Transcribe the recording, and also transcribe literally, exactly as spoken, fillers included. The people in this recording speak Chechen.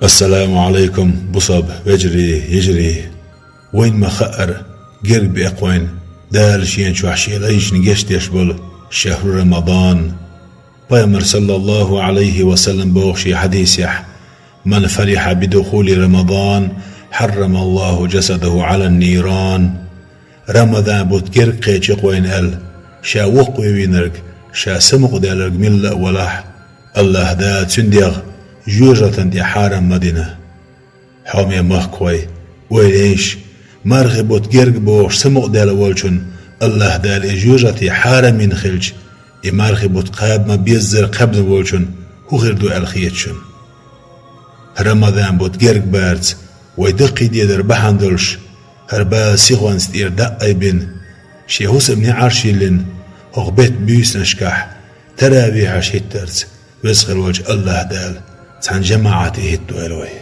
Ассаламу Ӏалайкум, бусалба вежарий, йижарий. Вайна ма хаъара, герга баьккхаб вайна Дала Шен чохь Шен лайшна гечдеш болу шахьру Рамадан. Пайхамара, саллаллаху Ӏалайхи ва саллам, боху шен хьадисехь: «Ман фарихьа бидухули Рамадан, хьаррамаллаху джасадаху Ӏалан-ниран». Рамадан бутт герга кхечи-кх вайна аьлла, ша воккхаве вийнарг, ша самукъадаьлларг милла а валахь, АллахӀ Дала цуьнан дегӀ жоьжахатана тӀе хьарам ма дина. Хьоме махкахой, ойла йойша, мархи бутт герга бохуш самукъадаьлла волчун АллахӀ Дала и жоьжахати хьарам йина хилча, и мархи бутт кхаба ма-беззара кхаьбна волчун хӀун хир ду аьлла хета шуна? Рамадан бутт герга барца вай даккхийдедар бахьана долуш, хӀара бала сихонца тӀера дӀа а айбина, шен хӀусам неӀарш а йиллина, хӀокху беттан буьйсанашкахь таравихьаш хӀиттарца Веза хилла волчу АллахӀ Дала цхьана жамаӀате хӀиттадойла вай.